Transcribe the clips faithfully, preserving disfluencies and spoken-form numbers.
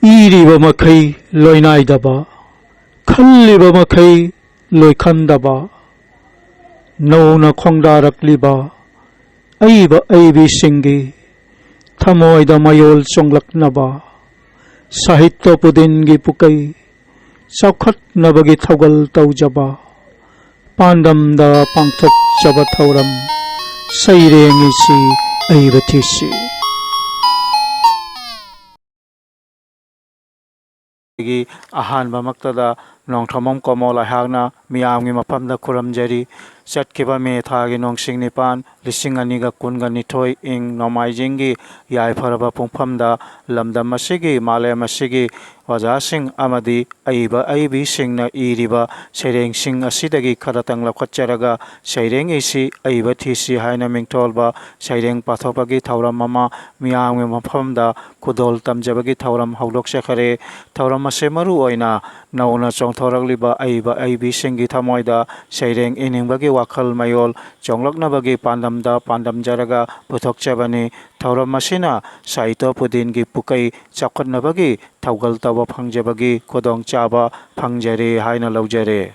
ꯏꯔꯤꯕ ꯃꯈꯩ ꯂꯣꯏꯅꯥꯏꯗꯕ, ꯈꯜꯂꯤꯕ ꯃꯈꯩ ꯂꯣꯏꯈꯟꯗꯕ, ꯅꯧꯅ ꯈꯣꯡꯗꯥꯔꯛꯂꯤꯕ ꯑꯏꯕ ꯑꯏꯕꯤꯁꯤꯡꯒꯤ ꯊꯃꯣꯏꯗ ꯃꯌꯣꯜ ꯆꯣꯡꯂꯛꯅꯕ, ꯁꯥꯍꯤꯇ꯭ꯌ ꯄꯨꯗꯤꯟꯒꯤ ꯄꯨꯀꯩ ꯆꯥꯎꯈꯠꯅꯕꯒꯤ ꯊꯧꯒꯜ ꯇꯧꯖꯕ, ꯄꯥꯟꯗꯝꯗ ꯄꯥꯡꯊꯣꯛꯆꯕ ꯊꯧꯔꯝ ꯁꯩꯔꯦꯡ ꯏꯁꯤ ꯑꯏꯕ ꯊꯤꯁꯤ꯫ ꯑꯩꯒꯤ ꯑꯍꯥꯟꯕꯃꯛꯇꯗ ꯅꯣꯡꯊꯣꯝꯕꯝ ꯀꯣꯃꯣꯜ ꯑꯩꯍꯥꯛꯅ ꯃꯤꯌꯥꯝꯒꯤ ꯃꯐꯝꯗ ꯈꯨꯔꯨꯝꯖꯔꯤ꯫ ꯆꯠꯈꯤꯕ ꯃꯦ ꯊꯥꯒꯤ ꯅꯣꯡꯁꯤꯡ ꯅꯤꯄꯥꯟ, ꯂꯤꯁꯤꯡ ꯑꯅꯤꯒ ꯀꯨꯟꯒ ꯅꯤꯊꯣꯏ ꯏꯪ ꯅꯣꯡꯃꯥꯏꯖꯤꯡꯒꯤ ꯌꯥꯏꯐꯔꯕ ꯄꯨꯡꯐꯝꯗ ꯂꯝꯗꯝ ꯑꯁꯤꯒꯤ, ꯃꯥꯂꯦꯝ ꯑꯁꯤꯒꯤ ꯑꯣꯖꯥꯁꯤꯡ ꯑꯃꯗꯤ ꯑꯏꯕ ꯑꯏꯕꯤꯁꯤꯡꯅ ꯏꯔꯤꯕ ꯁꯩꯔꯦꯡꯁꯤꯡ ꯑꯁꯤꯗꯒꯤ ꯈꯔꯇꯪ ꯂꯧꯈꯠꯆꯔꯒ ꯁꯩꯔꯦꯡ ꯏꯁꯤ ꯑꯏꯕ ꯊꯤꯁꯤ ꯍꯥꯏꯅ ꯃꯤꯡꯊꯣꯜꯕ ꯁꯩꯔꯦꯡ ꯄꯥꯊꯣꯛꯄꯒꯤ ꯊꯧꯔꯝ ꯑꯃ ꯃꯤꯌꯥꯝꯒꯤ ꯃꯐꯝꯗ ꯈꯨꯗꯣꯜ ꯇꯝꯖꯕꯒꯤ ꯊꯧꯔꯝ ꯍꯧꯗꯣꯛꯆꯈꯔꯦ꯫ ꯊꯧꯔꯝ ꯑꯁꯤ ꯃꯔꯨ ꯑꯣꯏꯅ ꯅꯧꯅ ꯆꯣꯡꯊꯣꯔꯛꯂꯤꯕ ꯑꯏꯕ ꯑꯏꯕꯤꯁꯤꯡꯒꯤ ꯊꯃꯣꯏꯗ ꯁꯩꯔꯦꯡ ꯏꯅꯤꯡꯕꯒꯤ ꯋꯥꯈꯜ ꯃꯌꯣꯜ ꯆꯣꯡꯂꯛꯅꯕꯒꯤ ꯄꯥꯟꯗꯝꯗ ꯄꯥꯟꯗꯝꯖꯔꯒ ꯄꯨꯊꯣꯛꯆꯕꯅꯤ꯫ ꯊꯧꯔꯝ ꯑꯁꯤꯅ ꯁꯥꯍꯤꯇ꯭ꯌ ꯄꯨꯗꯤꯟꯒꯤ ꯄꯨꯀꯩ ꯆꯥꯎꯈꯠꯅꯕꯒꯤ ꯊꯧꯒꯜ ꯇꯧꯕ ꯐꯪꯖꯕꯒꯤ ꯈꯨꯗꯣꯡꯆꯥꯕ ꯐꯪꯖꯔꯦ ꯍꯥꯏꯅ ꯂꯧꯖꯔꯦ꯫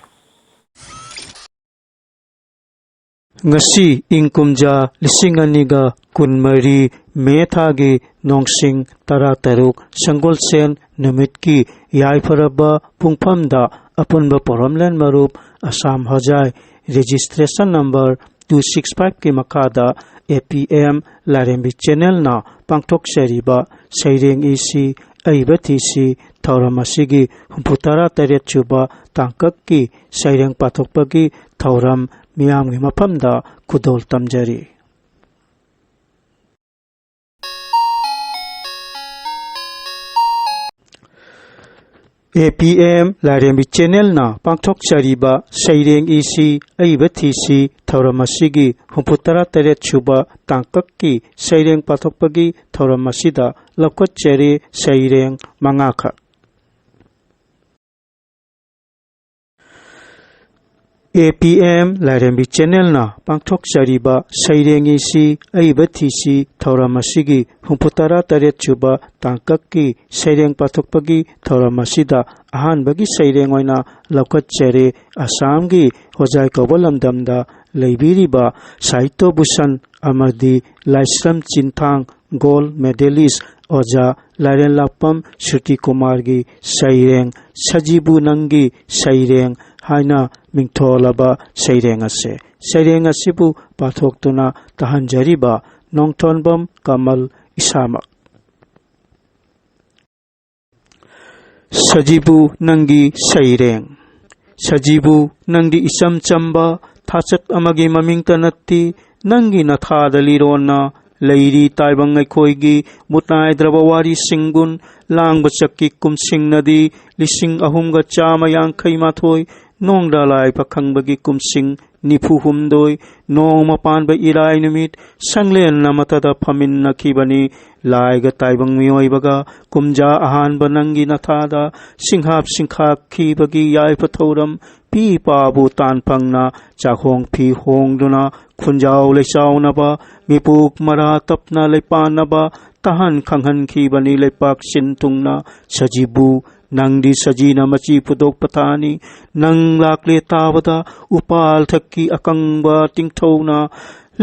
ꯉꯁꯤ ꯏꯪ ꯀꯨꯝꯖꯥ ꯂꯤꯁꯤꯡ ꯑꯅꯤꯒ ꯀꯨꯟꯃꯔꯤ ꯃꯦ ꯊꯥꯒꯤ ꯅꯣꯡꯁꯤꯡ ꯇꯔꯥꯇꯔꯨꯛ, ꯁꯪꯒꯣꯜꯁꯦꯟ ꯅꯨꯃꯤꯠꯀꯤ ꯌꯥꯏꯐꯔꯕ ꯄꯨꯡꯐꯝꯗ ꯑꯄꯨꯟꯕ ꯄꯣꯔꯝꯂꯦꯟ ꯃꯔꯨꯞ ꯑꯁꯥꯝ ꯍꯣꯖꯥꯏ registration number two six five ꯀꯤ ꯃꯈꯥꯗ A P M ꯂꯥꯏꯔꯦꯝꯕꯤ channel ꯅ ꯄꯥꯡꯊꯣꯛꯆꯔꯤꯕ ꯁꯩꯔꯦꯡ ꯏꯁꯤ ꯑꯏꯕ ꯊꯤꯁꯤ ꯊꯧꯔꯝ ꯑꯁꯤꯒꯤ ꯍꯨꯝꯐꯨꯇꯔꯥ ꯇꯔꯦꯠ ꯁꯨꯕ ꯇꯥꯡꯀꯛꯀꯤ ꯁꯩꯔꯦꯡ ꯄꯥꯊꯣꯛꯄꯒꯤ ꯊꯧꯔꯝ ꯃꯤꯌꯥꯝꯒꯤ ꯃꯐꯝꯗ ꯈꯨꯗꯣꯜ ꯇꯝꯖꯔꯤ꯫ A P M ꯂꯥꯏꯔꯦꯝꯕꯤ channel ꯅ ꯄꯥꯡꯊꯣꯛꯆꯔꯤꯕ ꯁꯩꯔꯦꯡ ꯏꯁꯤ ꯑꯏꯕ ꯊꯤꯁꯤ ꯊꯧꯔꯝ ꯑꯁꯤꯒꯤ ꯍꯨꯝꯐꯨꯇꯔꯥ ꯇꯔꯦꯠ ꯁꯨꯕ ꯇꯥꯡꯀꯛꯀꯤ ꯁꯩꯔꯦꯡ ꯄꯥꯊꯣꯛꯄꯒꯤ ꯊꯧꯔꯝ ꯑꯁꯤꯗ ꯂꯧꯈꯠꯆꯔꯤ ꯁꯩꯔꯦꯡ ꯃꯉꯥꯈꯛ꯫ ꯑꯦ ꯄꯤ ꯑꯦꯝ ꯂꯥꯏꯔꯦꯝꯕꯤ ꯆꯦꯅꯦꯜꯅ ꯄꯥꯡꯊꯣꯛꯆꯔꯤꯕ ꯁꯩꯔꯦꯡ ꯏꯁꯤ ꯑꯏꯕ ꯊꯤꯁꯤ ꯊꯧꯔꯝ ꯑꯁꯤꯒꯤ ꯍꯨꯝꯐꯨꯇꯔꯥ ꯇꯔꯦꯠ ꯁꯨꯕ ꯇꯥꯡꯀꯛꯀꯤ ꯁꯩꯔꯦꯡ ꯄꯥꯊꯣꯛꯄꯒꯤ ꯊꯧꯔꯝ ꯑꯁꯤꯗ ꯑꯍꯥꯟꯕꯒꯤ ꯁꯩꯔꯦꯡ ꯑꯣꯏꯅ ꯂꯧꯈꯠꯆꯔꯦ꯫ ꯑꯁꯥꯝꯒꯤ ꯍꯣꯖꯥꯏ ꯀꯧꯕ ꯂꯝꯗꯝꯗ ꯂꯩꯕꯤꯔꯤꯕ ꯁꯥꯍꯤꯇ꯭ꯌ ꯚꯨꯁꯟ ꯑꯃꯗꯤ ꯂꯥꯏꯁ꯭ꯔꯝ ꯆꯤꯟꯊꯥꯡ ꯒꯣꯜꯗ ꯃꯦꯗꯦꯂꯤꯁ ꯑꯣꯖꯥ ꯂꯥꯏꯔꯦꯟꯂꯥꯛꯄꯝ ꯁ꯭ꯔꯨꯇꯤ ꯀꯨꯃꯥꯔꯒꯤ ꯁꯩꯔꯦꯡ ꯁꯖꯤꯕꯨ ꯅꯪꯒꯤ ꯁꯩꯔꯦꯡ ꯍꯥꯏꯅ ꯃꯤꯡꯊꯣꯜꯂꯕ ꯁꯩꯔꯦꯡ ꯑꯁꯦ, ꯁꯩꯔꯦꯡ ꯑꯁꯤꯕꯨ ꯄꯥꯊꯣꯛꯇꯨꯅ ꯇꯥꯍꯟꯖꯔꯤꯕ ꯅꯣꯡꯊꯣꯟꯕꯝ ꯀꯃꯜ ꯏꯁꯥꯃꯛ꯫ ꯁꯖꯤꯕꯨ ꯅꯪꯒꯤ ꯁꯩꯔꯦꯡ꯫ ꯁꯖꯤꯕꯨ ꯅꯪꯗꯤ ꯏꯆꯝ ꯆꯝꯕ ꯊꯥꯆꯠ ꯑꯃꯒꯤ ꯃꯃꯤꯡꯇ ꯅꯠꯇꯦ, ꯅꯪꯒꯤ ꯅꯊꯥꯗ ꯂꯤꯔꯣꯟꯅ ꯂꯩꯔꯤ ꯇꯥꯏꯕꯪ ꯑꯩꯈꯣꯏꯒꯤ ꯃꯨꯠꯅꯥꯏꯗ꯭ꯔꯕ ꯋꯥꯔꯤꯁꯤꯡꯒꯨꯝ꯫ ꯂꯥꯡꯕ ꯆꯠꯀꯤ ꯀꯨꯝꯁꯤꯡꯅꯗꯤ ꯂꯤꯁꯤꯡ ꯑꯍꯨꯝꯒ ꯆꯥꯝꯃ ꯌꯥꯡꯈꯩ ꯃꯥꯊꯣꯏ ꯅꯣꯡꯗꯥ ꯂꯥꯏ ꯄꯥꯈꯪꯕꯒꯤ ꯀꯨꯝꯁꯤꯡ ꯅꯤꯐꯨ ꯍꯨꯝꯗꯣꯏ ꯅꯣꯡꯃ ꯄꯥꯟꯕ ꯏꯔꯥꯏ ꯅꯨꯃꯤꯠ ꯁꯪꯂꯦꯟ ꯑꯃꯠꯇꯗ ꯐꯝꯃꯤꯟꯅꯈꯤꯕꯅꯤ꯫ ꯂꯥꯏꯒ ꯇꯥꯏꯕꯪ ꯃꯤꯑꯣꯏꯕꯒ ꯀꯨꯝꯖꯥ ꯑꯍꯥꯟꯕ ꯅꯪꯒꯤ ꯅꯊꯥꯗ ꯁꯤꯡꯍꯥꯞ ꯁꯤꯡꯈꯥꯛꯈꯤꯕꯒꯤ ꯌꯥꯏꯐ ꯊꯧꯔꯝ ꯄꯤ ꯄꯥꯕꯨ ꯇꯥꯟ ꯐꯪꯅ ꯆꯥꯛꯍꯣꯡ ꯐꯤ ꯍꯣꯡꯗꯨꯅ ꯈꯨꯟꯖꯥꯎ ꯂꯩꯆꯥꯎꯅꯕ ꯃꯤꯄꯨꯛ ꯃꯔꯥ ꯇꯞꯅ ꯂꯩꯄꯥꯟꯅꯕ ꯇꯥꯍꯟ ꯈꯪꯍꯟꯈꯤꯕꯅꯤ ꯂꯩꯄꯥꯛ ꯁꯤꯟ ꯊꯨꯡꯅ꯫ ꯁꯖꯤꯕꯨ ꯅꯪꯗꯤ ꯁꯖꯤꯅ ꯃꯆꯤ ꯄꯨꯊꯣꯛꯄ ꯊꯥꯅꯤ꯫ ꯅꯪ ꯂꯥꯛꯂꯦ ꯇꯥꯕꯗ ꯎꯄꯥꯜ ꯊꯛꯀꯤ ꯑꯀꯪꯕ ꯇꯤꯡꯊꯧꯅ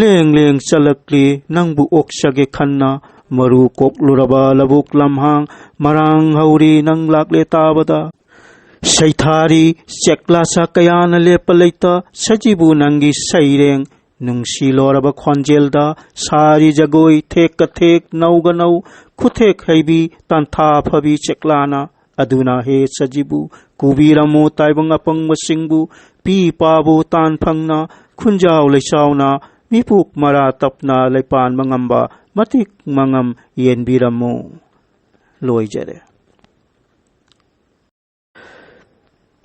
ꯂꯦꯡ ꯂꯦꯡ ꯆꯠꯂꯛꯂꯤ ꯅꯪꯕꯨ ꯑꯣꯛꯆꯒꯦ ꯈꯟꯅ꯫ ꯃꯔꯨ ꯀꯣꯛꯂꯨꯔꯕ ꯂꯧꯕꯨꯛ ꯂꯝꯍꯥꯡ ꯃꯔꯥꯡ ꯍꯧꯔꯤ ꯅꯪ ꯂꯥꯛꯂꯦ ꯇꯥꯕꯗ꯫ ꯁꯩꯊꯥꯔꯤ ꯆꯦꯛꯂꯥꯁꯥ ꯀꯌꯥꯅ ꯂꯦꯞꯄ ꯂꯩꯇ ꯁꯖꯤꯕꯨ ꯅꯪꯒꯤ ꯁꯩꯔꯦꯡ ꯅꯨꯡꯁꯤ ꯂꯣꯔꯕ ꯈꯣꯟꯖꯦꯜꯗ ꯁꯥꯔꯤ ꯖꯒꯣꯏ ꯊꯦꯛꯀ ꯊꯦꯛ ꯅꯧꯒ ꯅꯧ ꯈꯨꯊꯦꯛ ꯍꯩꯕꯤ ꯇꯥꯟꯊꯥ ꯐꯕꯤ ꯆꯦꯛꯂꯥꯅ꯫ ꯑꯗꯨꯅ ꯍꯦ ꯁꯖꯤꯕꯨ ꯀꯨꯕꯤꯔꯝꯃꯨ ꯇꯥꯏꯕꯪ ꯑꯄꯪꯕꯁꯤꯡꯕꯨ ꯄꯤ ꯄꯥꯕꯨ ꯇꯥꯟ ꯐꯪꯅ ꯈꯨꯟꯖꯥꯎ ꯂꯩꯆꯥꯎꯅ ꯃꯤꯄꯨꯛ ꯃꯔꯥ ꯇꯞꯅ ꯂꯩꯄꯥꯟꯕ ꯉꯝꯕ ꯃꯇꯤꯛ ꯃꯉꯝ ꯌꯦꯟꯕꯤꯔꯝꯃꯨ꯫ ꯂꯣꯏꯖꯔꯦ꯫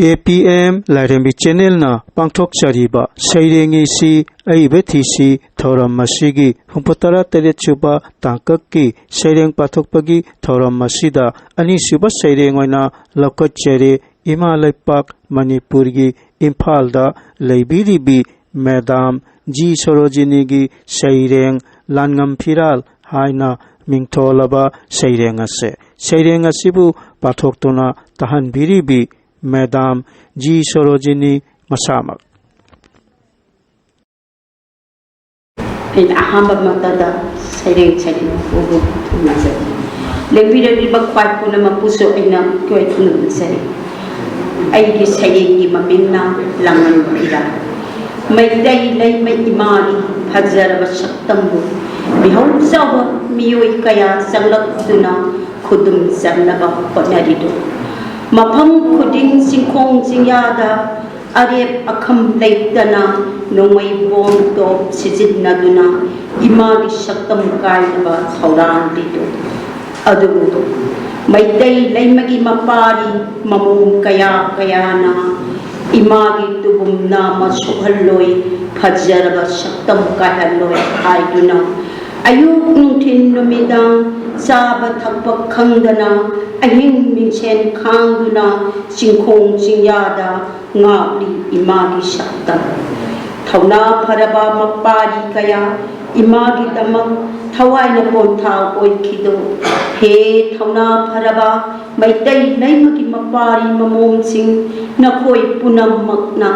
ꯑꯦ ꯄꯤ ꯑꯦꯝ ꯂꯥꯏꯔꯦꯝꯕꯤ ꯆꯦꯅꯦꯜꯅ ꯄꯥꯡꯊꯣꯛꯆꯔꯤꯕ ꯁꯩꯔꯦꯡ ꯏꯁꯤ ꯑꯏꯕ ꯊꯤꯁꯤ ꯊꯧꯔꯝ ꯑꯁꯤꯒꯤ ꯍꯨꯝꯐꯨꯇꯔꯥ ꯇꯔꯦꯠ ꯁꯨꯕ ꯇꯥꯡꯀꯛꯀꯤ ꯁꯩꯔꯦꯡ ꯄꯥꯊꯣꯛꯄꯒꯤ ꯊꯧꯔꯝ ꯑꯁꯤꯗ ꯑꯅꯤꯁꯨꯕ ꯁꯩꯔꯦꯡ ꯑꯣꯏꯅ ꯂꯧꯈꯠꯆꯔꯤ꯫ ꯏꯃꯥ ꯂꯩꯄꯥꯛ ꯃꯅꯤꯄꯨꯔꯒꯤ ꯏꯝꯐꯥꯜꯗ ꯂꯩꯕꯤꯔꯤꯕꯤ ꯃꯦꯗꯥꯝ ꯖꯤ ꯁꯣꯔꯣꯖꯤꯅꯤꯒꯤ ꯁꯩꯔꯦꯡ ꯂꯥꯟꯉꯝ ꯐꯤꯔꯥꯜ ꯍꯥꯏꯅ ꯃꯤꯡꯊꯣꯜꯂꯕ ꯁꯩꯔꯦꯡ ꯑꯁꯦ, ꯁꯩꯔꯦꯡ ꯑꯁꯤꯕꯨ ꯄꯥꯊꯣꯛꯇꯨꯅ ꯇꯥꯍꯟꯕꯤꯔꯤꯕꯤ ꯃꯦꯗꯥꯝ ꯖꯤ ꯁꯣꯔꯣꯖꯤꯅꯤ ꯃꯁꯥꯃꯛ꯫ ꯑꯩꯅ ꯑꯍꯥꯟꯕ ꯃꯛꯇꯗ ꯁꯩꯔꯦꯡ ꯁꯩꯔꯦꯡ ꯄꯨꯕ ꯊꯨꯝꯅꯖꯩ꯫ ꯂꯦꯡꯕꯤꯔꯛꯂꯤꯕ ꯈ꯭ꯋꯥꯏ ꯄꯨꯝꯅꯃꯛꯄꯨꯁꯨ ꯑꯩꯅ ꯏꯀꯥꯏ ꯈꯨꯝꯅꯖꯔꯤ꯫ ꯑꯩꯒꯤ ꯁꯩꯔꯦꯡꯒꯤ ꯃꯃꯤꯡꯅ ꯂꯥꯡꯉꯟ ꯐꯤꯔꯥꯜ꯫ ꯃꯩꯇꯩ ꯂꯩꯃ ꯏꯃꯥꯒꯤ ꯐꯖꯔꯕ ꯁꯛꯇꯝꯕꯨ ꯃꯤꯍꯧ ꯆꯥꯎꯕ ꯃꯤꯑꯣꯏ ꯀꯌꯥ ꯆꯪꯂꯛꯇꯨꯅ ꯈꯨꯗꯨꯝ ꯆꯟꯅꯕ ꯍꯣꯠꯅꯔꯤꯗꯨ꯫ ꯃꯐꯝ ꯈꯨꯗꯤꯡ ꯆꯤꯡꯈꯣꯡ ꯆꯤꯡꯌꯥꯗ ꯑꯔꯦꯞ ꯑꯈꯝ ꯂꯩꯇꯅ ꯅꯣꯡꯃꯩ ꯕꯣꯝ ꯇꯣꯞ ꯁꯤꯖꯤꯟꯅꯗꯨꯅ ꯏꯃꯥꯒꯤ ꯁꯛꯇꯝ ꯀꯥꯏꯅꯕ ꯊꯧꯔꯥꯡꯂꯤꯗꯨ꯫ ꯑꯗꯨꯕꯨ ꯃꯩꯇꯩ ꯂꯩꯃꯒꯤ ꯃꯄꯥꯔꯤ ꯃꯃꯣꯝ ꯀꯌꯥ ꯀꯌꯥꯅ ꯏꯃꯥꯒꯤ ꯇꯨꯕꯨꯝ ꯅꯥꯃ ꯁꯣꯛꯍꯜꯂꯣꯏ, ꯐꯖꯔꯕ ꯁꯛꯇꯝ ꯀꯥꯏꯍꯜꯂꯣꯏ ꯍꯥꯏꯗꯨꯅ ꯑꯌꯨꯛ ꯅꯨꯡꯊꯤꯜ ꯅꯨꯃꯤꯗꯥꯡ ꯆꯥꯕ ꯊꯛꯄ ꯈꯪꯗꯅ ꯑꯍꯤꯡ ꯃꯤꯡꯁꯦꯟ ꯈꯥꯡꯗꯨꯅ ꯆꯤꯡꯈꯣꯡ ꯆꯤꯡꯌꯥꯗ ꯉꯥꯛꯂꯤ ꯏꯃꯥꯒꯤ ꯁꯛꯇꯝ꯫ ꯊꯧꯅꯥ ꯐꯔꯕ ꯃꯄꯥꯔꯤ ꯀꯌꯥ ꯏꯃꯥꯒꯤꯗꯃꯛ ꯊꯋꯥꯏꯅ ꯄꯣꯟꯊꯥ ꯑꯣꯏꯈꯤꯗꯣ꯫ ꯍꯦ ꯊꯧꯅꯥ ꯐꯔꯕ ꯃꯩꯇꯩ ꯂꯩꯃꯒꯤ ꯃꯄꯥꯔꯤ ꯃꯃꯣꯝꯁꯤꯡ, ꯅꯈꯣꯏ ꯄꯨꯝꯅꯃꯛꯅ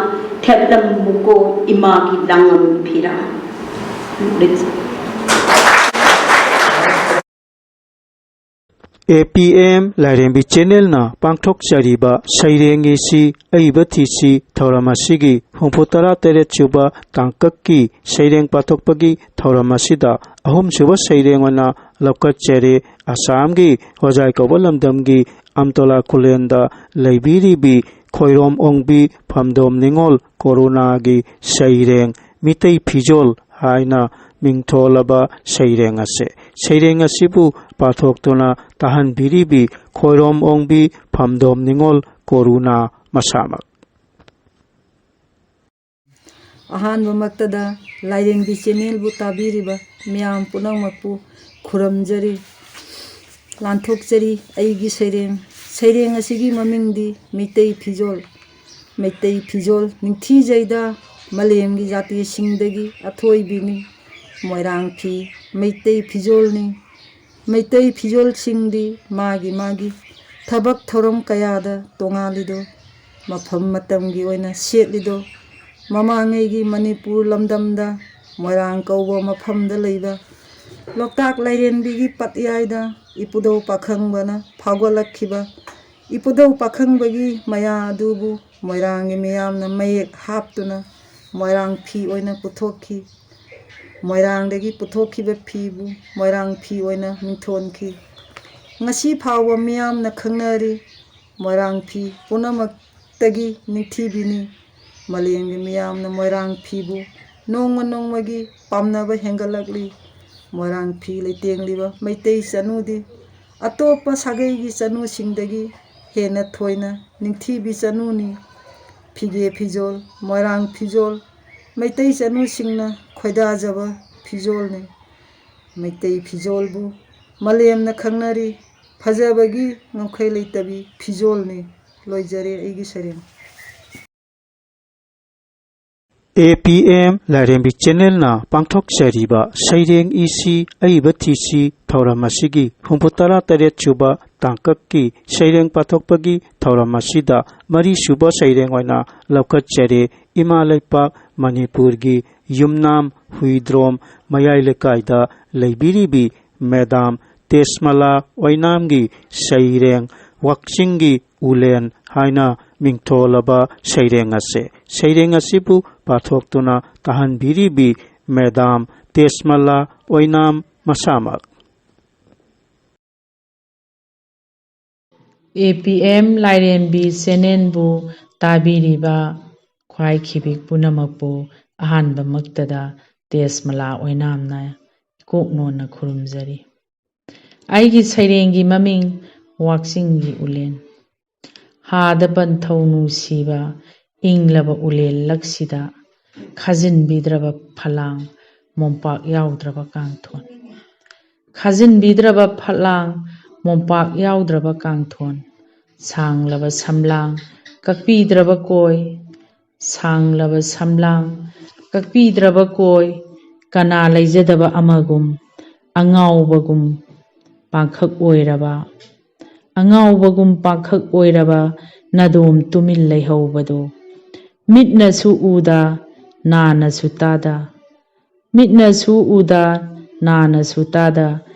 ꯊꯦꯠꯂꯝꯃꯨꯀꯣ ꯏꯃꯥꯒꯤ ꯂꯥꯡꯉꯝ ꯐꯤꯔꯥꯜ꯫ ꯑꯦ ꯄꯤ ꯑꯦꯝ ꯂꯥꯏꯔꯦꯝꯕꯤ ꯆꯦꯅꯦꯜꯅ ꯄꯥꯡꯊꯣꯛꯆꯔꯤꯕ ꯁꯩꯔꯦꯡꯒꯤꯁꯤ ꯑꯏꯕ ꯊꯤꯁꯤ ꯊꯧꯔꯝ ꯑꯁꯤꯒꯤ ꯍꯨꯝꯐꯨ ꯇꯔꯥ ꯇꯔꯦꯠ ꯁꯨꯕ ꯇꯥꯡꯀꯛꯀꯤ ꯁꯩꯔꯦꯡ ꯄꯥꯊꯣꯛꯄꯒꯤ ꯊꯧꯔꯝ ꯑꯁꯤꯗ ꯑꯍꯨꯝꯁꯨꯕ ꯁꯩꯔꯦꯡ ꯑꯣꯏꯅ ꯂꯧꯈꯠꯆꯔꯦ꯫ ꯑꯁꯥꯝꯒꯤ ꯍꯣꯖꯥꯏ ꯀꯧꯕ ꯂꯝꯗꯝꯒꯤ ꯑꯝꯇꯣꯂꯥ ꯈꯨꯂꯦꯟꯗ ꯂꯩꯕꯤꯔꯤꯕꯤ ꯈꯣꯏꯔꯣꯝ ꯑꯣꯡꯕꯤ ꯐꯝꯗꯣꯝ ꯅꯤꯉꯣꯜ ꯀꯣꯔꯨꯅꯥꯒꯤ ꯁꯩꯔꯦꯡ ꯃꯤꯇꯩ ꯐꯤꯖꯣꯜ ꯍꯥꯏꯅ ꯃꯤꯡꯊꯣꯜꯂꯕ ꯁꯩꯔꯦꯡ ꯑꯁꯦ꯫ ꯁꯩꯔꯦꯡ ꯑꯁꯤꯕꯨ ꯄꯥꯊꯣꯛꯇꯨꯅ ꯇꯥꯍꯟꯕꯤꯔꯤꯕꯤ ꯈꯣꯏꯔꯣꯝ ꯑꯣꯡꯕꯤ ꯐꯝꯗꯣꯝ ꯅꯤꯉꯣꯜ ꯀꯣꯔꯨꯅꯥ ꯃꯁꯥꯃꯛ꯫ ꯑꯍꯥꯟꯕꯃꯛꯇꯗ ꯂꯥꯏꯔꯦꯝꯕꯤ ꯆꯦꯅꯦꯜꯕꯨ ꯇꯥꯕꯤꯔꯤꯕ ꯃꯤꯌꯥꯝ ꯄꯨꯝꯅꯃꯛꯄꯨ ꯈꯨꯔꯨꯝꯖꯔꯤ, ꯂꯥꯟꯊꯣꯛꯆꯔꯤ꯫ ꯑꯩꯒꯤ ꯁꯩꯔꯦꯡ ꯁꯩꯔꯦꯡ ꯑꯁꯤꯒꯤ ꯃꯃꯤꯡꯗꯤ ꯃꯩꯇꯩ ꯐꯤꯖꯣꯜ꯫ ꯃꯩꯇꯩ ꯐꯤꯖꯣꯜ ꯅꯤꯡꯊꯤꯖꯩꯗ, ꯃꯥꯂꯦꯝꯒꯤ ꯖꯥꯇꯤꯁꯤꯡꯗꯒꯤ ꯑꯊꯣꯏꯕꯤꯅꯤ꯫ ꯃꯣꯏꯔꯥꯡ ꯐꯤ, ꯃꯩꯇꯩ ꯐꯤꯖꯣꯜꯅꯤ꯫ ꯃꯩꯇꯩ ꯐꯤꯖꯣꯜꯁꯤꯡꯗꯤ ꯃꯥꯒꯤ ꯃꯥꯒꯤ ꯊꯕꯛ ꯊꯧꯔꯝ ꯀꯌꯥꯗ ꯇꯣꯉꯥꯜꯂꯤꯗꯣ, ꯃꯐꯝ ꯃꯇꯝꯒꯤ ꯑꯣꯏꯅ ꯁꯦꯠꯂꯤꯗꯣ, ꯃꯃꯥꯡꯉꯩꯒꯤ ꯃꯅꯤꯄꯨꯔ ꯂꯝꯗꯝꯗ ꯃꯣꯏꯔꯥꯡ ꯀꯧꯕ ꯃꯐꯝꯗ ꯂꯩꯕ ꯂꯣꯛꯇꯥꯛ ꯂꯥꯏꯔꯦꯝꯕꯤꯒꯤ ꯄꯠꯌꯥꯏꯗ ꯏꯄꯨꯗꯧ ꯄꯥꯈꯪꯕꯅ ꯐꯥꯎꯒꯠꯂꯛꯈꯤꯕ ꯏꯄꯨꯗꯧ ꯄꯥꯈꯪꯕꯒꯤ ꯃꯌꯥ ꯑꯗꯨꯕꯨ ꯃꯣꯏꯔꯥꯡꯒꯤ ꯃꯤꯌꯥꯝꯅ ꯃꯌꯦꯛ ꯍꯥꯞꯇꯨꯅ ꯃꯣꯏꯔꯥꯡ ꯐꯤ ꯑꯣꯏꯅ ꯄꯨꯊꯣꯛꯈꯤ꯫ ꯃꯣꯏꯔꯥꯡꯗꯒꯤ ꯄꯨꯊꯣꯛꯈꯤꯕ ꯐꯤꯕꯨ ꯃꯣꯏꯔꯥꯡ ꯐꯤ ꯑꯣꯏꯅ ꯃꯤꯡꯊꯣꯟꯈꯤ꯫ ꯉꯁꯤ ꯐꯥꯎꯕ ꯃꯤꯌꯥꯝꯅ ꯈꯪꯅꯔꯤ꯫ ꯃꯣꯏꯔꯥꯡ ꯐꯤ ꯄꯨꯝꯅꯃꯛꯇꯒꯤ ꯅꯤꯡꯊꯤꯕꯤꯅꯤ꯫ ꯃꯥꯂꯦꯝꯒꯤ ꯃꯤꯌꯥꯝꯅ ꯃꯣꯏꯔꯥꯡ ꯐꯤꯕꯨ ꯅꯣꯡꯃ ꯅꯣꯡꯃꯒꯤ ꯄꯥꯝꯅꯕ ꯍꯦꯟꯒꯠꯂꯛꯂꯤ꯫ ꯃꯣꯏꯔꯥꯡ ꯐꯤ ꯂꯩꯇꯦꯡꯂꯤꯕ ꯃꯩꯇꯩ ꯆꯅꯨꯗꯤ ꯑꯇꯣꯞꯄ ꯁꯥꯒꯩꯒꯤ ꯆꯅꯨꯁꯤꯡꯗꯒꯤ ꯍꯦꯟꯅ ꯊꯣꯏꯅ ꯅꯤꯡꯊꯤꯕꯤ ꯆꯅꯨꯅꯤ꯫ ꯐꯤꯒꯦ ꯐꯤꯖꯣꯜ, ꯃꯣꯏꯔꯥꯡ ꯐꯤꯖꯣꯜ, ꯃꯩꯇꯩ ꯆꯅꯨꯁꯤꯡꯅ ꯈꯣꯏꯗꯥꯖꯕ ꯐꯤꯖꯣꯜꯅꯤ꯫ ꯃꯩꯇꯩ ꯐꯤꯖꯣꯜꯕꯨ ꯃꯥꯂꯦꯝꯅ ꯈꯪꯅꯔꯤ꯫ ꯐꯖꯕꯒꯤ ꯉꯝꯈꯩ ꯂꯩꯇꯕꯤ ꯐꯤꯖꯣꯜꯅꯤ꯫ ꯂꯣꯏꯖꯔꯦ ꯑꯩꯒꯤ ꯁꯩꯔꯦꯡ꯫ ꯑꯦ ꯄꯤ ꯑꯦꯝ ꯂꯥꯏꯔꯦꯝꯕꯤ ꯆꯦꯅꯦꯜꯅ ꯄꯥꯡꯊꯣꯛꯆꯔꯤꯕ ꯁꯩꯔꯦꯡ ꯏꯁꯤ ꯑꯏꯕ ꯊꯤꯁꯤ ꯊꯧꯔꯝ ꯑꯁꯤꯒꯤ ꯍꯨꯝꯐꯨ ꯇꯔꯥ ꯇꯔꯦꯠ ꯁꯨꯕ ꯇꯥꯡꯀꯛꯀꯤ ꯁꯩꯔꯦꯡ ꯄꯥꯊꯣꯛꯄꯒꯤ ꯊꯧꯔꯝ ꯑꯁꯤꯗ ꯃꯔꯤꯁꯨꯕ ꯁꯩꯔꯦꯡ ꯑꯣꯏꯅ ꯂꯧꯈꯠꯆꯔꯦ꯫ ꯏꯃꯥ ꯂꯩꯄꯥꯛ ꯃꯅꯤꯄꯨꯔꯒꯤ ꯌꯨꯝꯅꯥꯝ ꯍꯨꯏꯗ꯭ꯔꯣꯝ ꯃꯌꯥꯏ ꯂꯩꯀꯥꯏꯗ ꯂꯩꯕꯤꯔꯤꯕꯤ ꯃꯦꯗꯥꯝ ꯇꯦꯁꯃꯂꯥ ꯑꯣꯏꯅꯥꯝꯒꯤ ꯁꯩꯔꯦꯡ ꯋꯥꯛꯆꯤꯡꯒꯤ ꯎꯂꯦꯟ ꯍꯥꯏꯅ ꯃꯤꯡꯊꯣꯜꯂꯕ ꯁꯩꯔꯦꯡ ꯑꯁꯦ꯫ ꯁꯩꯔꯦꯡ ꯑꯁꯤꯕꯨ ꯄꯥꯊꯣꯛꯇꯨꯅ ꯇꯥꯍꯟꯕꯤꯔꯤꯕꯤ ꯃꯦꯗꯥꯝ ꯇꯦꯁꯃꯂꯥ ꯑꯣꯏꯅꯥꯝ ꯃꯁꯥꯃꯛ꯫ ꯑꯦ ꯄꯤ ꯑꯦꯝ ꯂꯥꯏꯔꯦꯝꯕꯤ ꯆꯦꯅꯦꯜꯕꯨ ꯇꯥꯕꯤꯔꯤꯕ ꯈ꯭ꯋꯥꯏ ꯈꯤꯕꯤꯛ ꯄꯨꯝꯅꯃꯛꯄꯨ ꯑꯍꯥꯟꯕꯃꯛꯇꯗ ꯇꯦꯁꯃꯂꯥ ꯑꯣꯏꯅꯥꯝꯅ ꯏꯀꯣꯛ ꯅꯣꯟꯅ ꯈꯨꯔꯨꯝꯖꯔꯤ꯫ ꯑꯩꯒꯤ ꯁꯩꯔꯦꯡꯒꯤ ꯃꯃꯤꯡ ꯋꯥꯛꯆꯤꯡꯒꯤ ꯎꯂꯦꯟ꯫ ꯍꯥꯗ ꯄꯟꯊꯧ ꯅꯨꯡꯁꯤꯕ ꯏꯪꯂꯕ ꯎꯂꯦꯜ ꯂꯛꯁꯤꯗ ꯈꯥꯖꯤꯟꯕꯤꯗ꯭ꯔꯕ ꯐꯂꯥꯡ ꯃꯣꯝꯄꯥꯛ ꯌꯥꯎꯗ꯭ꯔꯕ ꯀꯥꯡꯊꯣꯟ꯫ ꯈꯥꯖꯤꯟꯕꯤꯗ꯭ꯔꯕ ꯐꯠꯂꯥꯡ ꯃꯣꯝꯄꯥꯛ ꯌꯥꯎꯗ꯭ꯔꯕ ꯀꯥꯡꯊꯣꯟ꯫ ꯁꯥꯡꯂꯕ ꯁꯝꯂꯥꯡ ꯀꯛꯄꯤꯗ꯭ꯔꯕ ꯀꯣꯏ, ꯁꯥꯡꯂꯕ ꯁꯝꯂꯥꯡ ꯀꯛꯄꯤꯗ꯭ꯔꯕ ꯀꯣꯏ, ꯀꯅꯥ ꯂꯩꯖꯗꯕ ꯑꯃꯒꯨꯝ ꯑꯉꯥꯎꯕꯒꯨꯝ ꯄꯥꯡꯈꯛ ꯑꯣꯏꯔꯕ, ꯑꯉꯥꯎꯕꯒꯨꯝ ꯄꯥꯡꯈꯛ ꯑꯣꯏꯔꯕ ꯅꯥꯗꯣꯝ ꯇꯨꯃꯤꯟ ꯂꯩꯍꯧꯕꯗꯨ꯫ ꯃꯤꯠꯅꯁꯨ ꯎꯗ, ꯅꯥꯅꯁꯨ ꯇꯥꯗ, ꯃꯤꯠꯅꯁꯨ ꯎꯗ, ꯅꯥꯅꯁꯨ ꯇꯥꯗ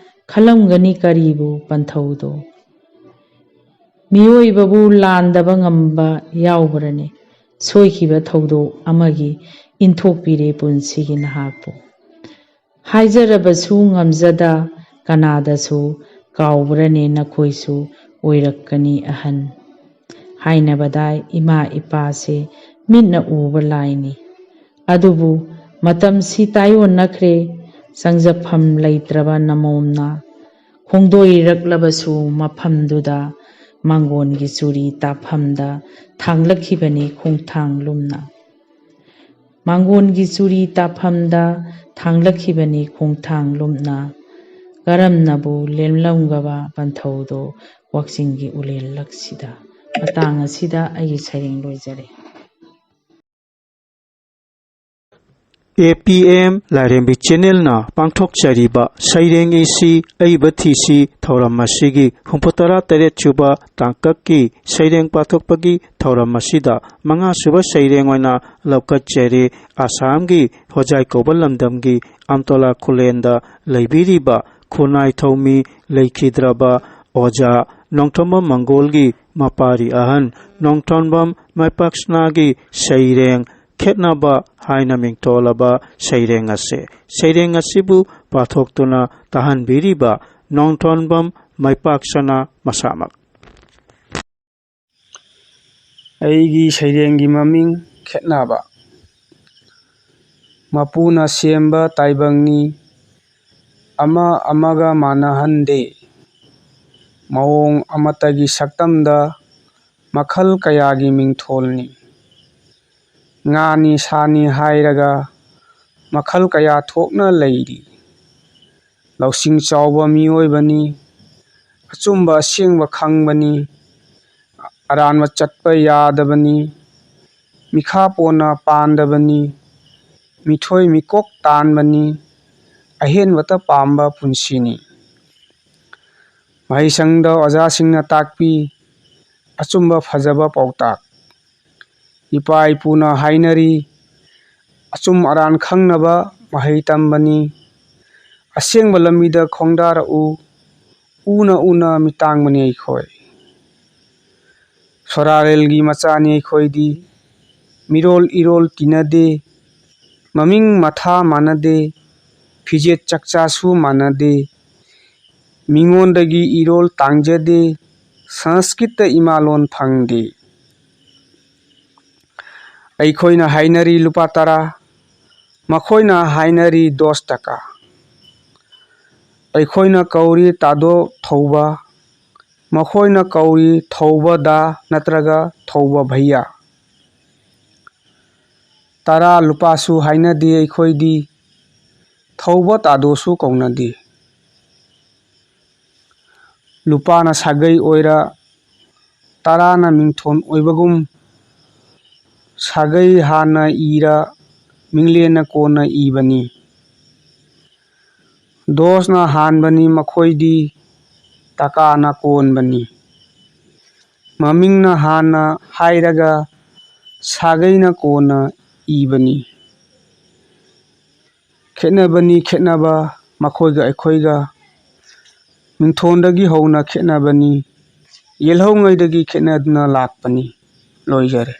ꯈꯜꯂꯝꯒꯅꯤ ꯀꯔꯤꯕꯨ ꯄꯟꯊꯧꯗꯣ꯫ ꯃꯤꯑꯣꯏꯕꯕꯨ ꯂꯥꯟꯗꯕ ꯉꯝꯕ ꯌꯥꯎꯕ꯭ꯔꯅꯦ? ꯁꯣꯏꯈꯤꯕ ꯊꯧꯗꯣꯛ ꯑꯃꯒꯤ ꯏꯟꯊꯣꯛꯄꯤꯔꯦ ꯄꯨꯟꯁꯤꯒꯤ ꯅꯍꯥꯛꯄꯨ꯫ ꯍꯥꯏꯖꯔꯕꯁꯨ ꯉꯝꯖꯗ ꯀꯅꯥꯗꯁꯨ ꯀꯥꯎꯕ꯭ꯔꯅꯦ? ꯅꯈꯣꯏꯁꯨ ꯑꯣꯏꯔꯛꯀꯅꯤ ꯑꯍꯟ꯫ ꯍꯥꯏꯅꯕꯗ ꯏꯃꯥ ꯏꯄꯥꯁꯦ ꯃꯤꯠꯅ ꯎꯕ ꯂꯥꯏꯅꯤ꯫ ꯑꯗꯨꯕꯨ ꯃꯇꯝꯁꯤ ꯇꯥꯏꯑꯣꯟꯅꯈ꯭ꯔꯦ, ꯆꯪꯖꯐꯝ ꯂꯩꯇ꯭ꯔꯕ ꯅꯃꯣꯝꯅ ꯈꯣꯡꯗꯣꯏꯔꯛꯂꯕꯁꯨ ꯃꯐꯝꯗꯨꯗ ꯃꯥꯡꯒꯣꯟꯒꯤ ꯆꯨꯔꯤ ꯇꯥꯐꯝꯗ ꯊꯥꯡꯂꯛꯈꯤꯕꯅꯤ ꯈꯣꯡꯊꯥꯡ ꯂꯨꯝꯅ꯫ ꯃꯥꯡꯒꯣꯟꯒꯤ ꯆꯨꯔꯤ ꯇꯥꯐꯝꯗ ꯊꯥꯡꯂꯛꯈꯤꯕꯅꯤ ꯈꯣꯡꯊꯥꯡ ꯂꯨꯝꯅ꯫ ꯀꯔꯝꯅꯕꯨ ꯂꯦꯝꯂꯝꯒꯕ ꯄꯟꯊꯧꯗꯣ ꯋꯥꯛꯆꯤꯡꯒꯤ ꯎꯂꯦꯜꯂꯛꯁꯤꯗ꯫ ꯃꯇꯥꯡ ꯑꯁꯤꯗ ꯑꯩꯒꯤ ꯁꯩꯔꯦꯡ ꯂꯣꯏꯖꯔꯦ꯫ ꯑꯦ ꯄꯤ ꯑꯦꯝ ꯂꯥꯏꯔꯦꯝꯕꯤ ꯆꯦꯅꯦꯜꯅ ꯄꯥꯡꯊꯣꯛꯆꯔꯤꯕ ꯁꯩꯔꯦꯡ ꯏꯁꯤ ꯑꯏꯕ ꯊꯤꯁꯤ ꯊꯧꯔꯝ ꯑꯁꯤꯒꯤ ꯍꯨꯝꯐꯨꯇꯔꯥ ꯇꯔꯦꯠ ꯁꯨꯕ ꯇꯥꯡꯀꯛꯀꯤ ꯁꯩꯔꯦꯡ ꯄꯥꯊꯣꯛꯄꯒꯤ ꯊꯧꯔꯝ ꯑꯁꯤꯗ ꯃꯉꯥ ꯁꯨꯕ ꯁꯩꯔꯦꯡ ꯑꯣꯏꯅ ꯂꯧꯈꯠꯆꯔꯤ꯫ ꯑꯁꯥꯝꯒꯤ ꯍꯣꯖꯥꯏ ꯀꯧꯕ ꯂꯝꯗꯝꯒꯤ ꯑꯝꯇꯣꯂꯥ ꯈꯨꯂꯦꯟꯗ ꯂꯩꯕꯤꯔꯤꯕ ꯈꯨꯟꯅꯥꯏ ꯊꯧꯃꯤ ꯂꯩꯈꯤꯗ꯭ꯔꯕ ꯑꯣꯖꯥ ꯅꯣꯡꯊꯣꯝꯕꯝ ꯃꯪꯒꯣꯜꯒꯤ ꯃꯄꯥꯔꯤ ꯑꯍꯟ ꯅꯣꯡꯊꯣꯝꯕꯝ ꯃꯥꯏꯄꯥꯛꯁꯅꯥꯒꯤ ꯁꯩꯔꯦꯡ ꯈꯦꯠꯅꯕ ꯍꯥꯏꯅ ꯃꯤꯡꯊꯣꯜꯂꯕ ꯁꯩꯔꯦꯡ ꯑꯁꯤ, ꯁꯩꯔꯦꯡ ꯑꯁꯤꯕꯨ ꯄꯥꯊꯣꯛꯇꯨꯅ ꯇꯥꯍꯟꯕꯤꯔꯤꯕ ꯅꯣꯡꯊꯣꯟꯕꯝ ꯃꯥꯏꯄꯥꯛꯁꯅꯥ ꯃꯁꯥꯃꯛ꯫ ꯑꯩꯒꯤ ꯁꯩꯔꯦꯡꯒꯤ ꯃꯃꯤꯡ ꯈꯦꯠꯅꯕ꯫ ꯃꯄꯨꯅ ꯁꯦꯝꯕ ꯇꯥꯏꯕꯪꯅꯤ, ꯑꯃ ꯑꯃꯒ ꯃꯥꯟꯅꯍꯟꯗꯦ꯫ ꯃꯑꯣꯡ ꯑꯃꯠꯇꯒꯤ ꯁꯛꯇꯝꯗ ꯃꯈꯜ ꯀꯌꯥꯒꯤ ꯃꯤꯡꯊꯣꯜꯅꯤ꯫ ꯉꯥꯅꯤ ꯁꯥꯅꯤ ꯍꯥꯏꯔꯒ ꯃꯈꯜ ꯀꯌꯥ ꯊꯣꯛꯅ ꯂꯩꯔꯤ꯫ ꯂꯧꯁꯤꯡ ꯆꯥꯎꯕ ꯃꯤꯑꯣꯏꯕꯅꯤ, ꯑꯆꯨꯝꯕ ꯑꯁꯦꯡꯕ ꯈꯪꯕꯅꯤ꯫ ꯑꯔꯥꯟꯕ ꯆꯠꯄ ꯌꯥꯗꯕꯅꯤ, ꯃꯤꯈꯥ ꯄꯣꯟꯅ ꯄꯥꯟꯗꯕꯅꯤ, ꯃꯤꯊꯣꯏ ꯃꯤꯀꯣꯛ ꯇꯥꯟꯕꯅꯤ, ꯑꯍꯦꯟꯕꯇ ꯄꯥꯝꯕ ꯄꯨꯟꯁꯤꯅꯤ꯫ ꯃꯍꯩꯁꯪꯗ ꯑꯣꯖꯥꯁꯤꯡꯅ ꯇꯥꯛꯄꯤ, ꯑꯆꯨꯝꯕ ꯐꯖꯕ ꯄꯥꯎꯇꯥꯛ꯫ ꯏꯄꯥ ꯏꯄꯨꯅ ꯍꯥꯏꯅꯔꯤ, ꯑꯆꯨꯝ ꯑꯔꯥꯟ ꯈꯪꯅꯕ ꯃꯍꯩ ꯇꯝꯕꯅꯤ꯫ ꯑꯁꯦꯡꯕ ꯂꯝꯕꯤꯗ ꯈꯣꯡꯗꯥꯔꯛꯎ, ꯎꯅ ꯎꯅ ꯃꯤꯇꯥꯡꯕꯅꯤ ꯑꯩꯈꯣꯏ꯫ ꯁꯣꯔꯥꯔꯦꯜꯒꯤ ꯃꯆꯥꯅꯤ ꯑꯩꯈꯣꯏꯗꯤ꯫ ꯃꯤꯔꯣꯜ ꯏꯔꯣꯜ ꯇꯤꯟꯅꯗꯦ, ꯃꯃꯤꯡ ꯃꯊꯥ ꯃꯥꯟꯅꯗꯦ, ꯐꯤꯖꯦꯠ ꯆꯥꯛꯆꯥꯁꯨ ꯃꯥꯟꯅꯗꯦ꯫ ꯃꯤꯉꯣꯟꯗꯒꯤ ꯏꯔꯣꯜ ꯇꯥꯡꯖꯗꯦ, ꯁꯪꯁꯀ꯭ꯔꯤꯠꯇ ꯏꯃꯥꯂꯣꯟ ꯐꯪꯗꯦ꯫ ꯑꯩꯈꯣꯏꯅ ꯍꯥꯏꯅꯔꯤ ꯂꯨꯄꯥ ꯇꯔꯥ, ꯃꯈꯣꯏꯅ ꯍꯥꯏꯅꯔꯤ ꯗꯣꯁ ꯇꯀꯥ꯫ ꯑꯩꯈꯣꯏꯅ ꯀꯧꯔꯤ ꯇꯥꯗꯣ ꯊꯧꯕ, ꯃꯈꯣꯏꯅ ꯀꯧꯔꯤ ꯊꯧꯕ ꯗꯥ ꯅꯠꯇ꯭ꯔꯒ ꯊꯧꯕ ꯚꯩꯌꯥ꯫ ꯇꯔꯥ ꯂꯨꯄꯥꯁꯨ ꯍꯥꯏꯅꯗꯦ ꯑꯩꯈꯣꯏꯗꯤ, ꯊꯧꯕ ꯇꯥꯗꯣꯁꯨ ꯀꯧꯅꯗꯦ꯫ ꯂꯨꯄꯥꯅ ꯁꯥꯒꯩ ꯑꯣꯏꯔ, ꯇꯔꯥꯅ ꯃꯤꯡꯊꯣꯟ ꯑꯣꯏꯕꯒꯨꯝ, ꯁꯥꯒꯩ ꯍꯥꯟꯅ ꯏꯔ, ꯃꯤꯡꯂꯦꯟꯅ ꯀꯣꯟꯅ ꯏꯕꯅꯤ꯫ ꯗꯣꯁꯅ ꯍꯥꯟꯕꯅꯤ ꯃꯈꯣꯏꯗꯤ, ꯇꯀꯥꯅ ꯀꯣꯟꯕꯅꯤ꯫ ꯃꯃꯤꯡꯅ ꯍꯥꯟꯅ ꯍꯥꯏꯔꯒ, ꯁꯥꯒꯩꯅ ꯀꯣꯟꯅ ꯏꯕꯅꯤ꯫ ꯈꯦꯠꯅꯕꯅꯤ ꯈꯦꯠꯅꯕ ꯃꯈꯣꯏꯒ ꯑꯩꯈꯣꯏꯒ꯫ ꯃꯤꯡꯊꯣꯟꯗꯒꯤ ꯍꯧꯅ ꯈꯦꯠꯅꯕꯅꯤ, ꯌꯦꯜꯍꯧꯉꯩꯗꯒꯤ ꯈꯦꯠꯅꯗꯨꯅ ꯂꯥꯛꯄꯅꯤ꯫ ꯂꯣꯏꯖꯔꯦ꯫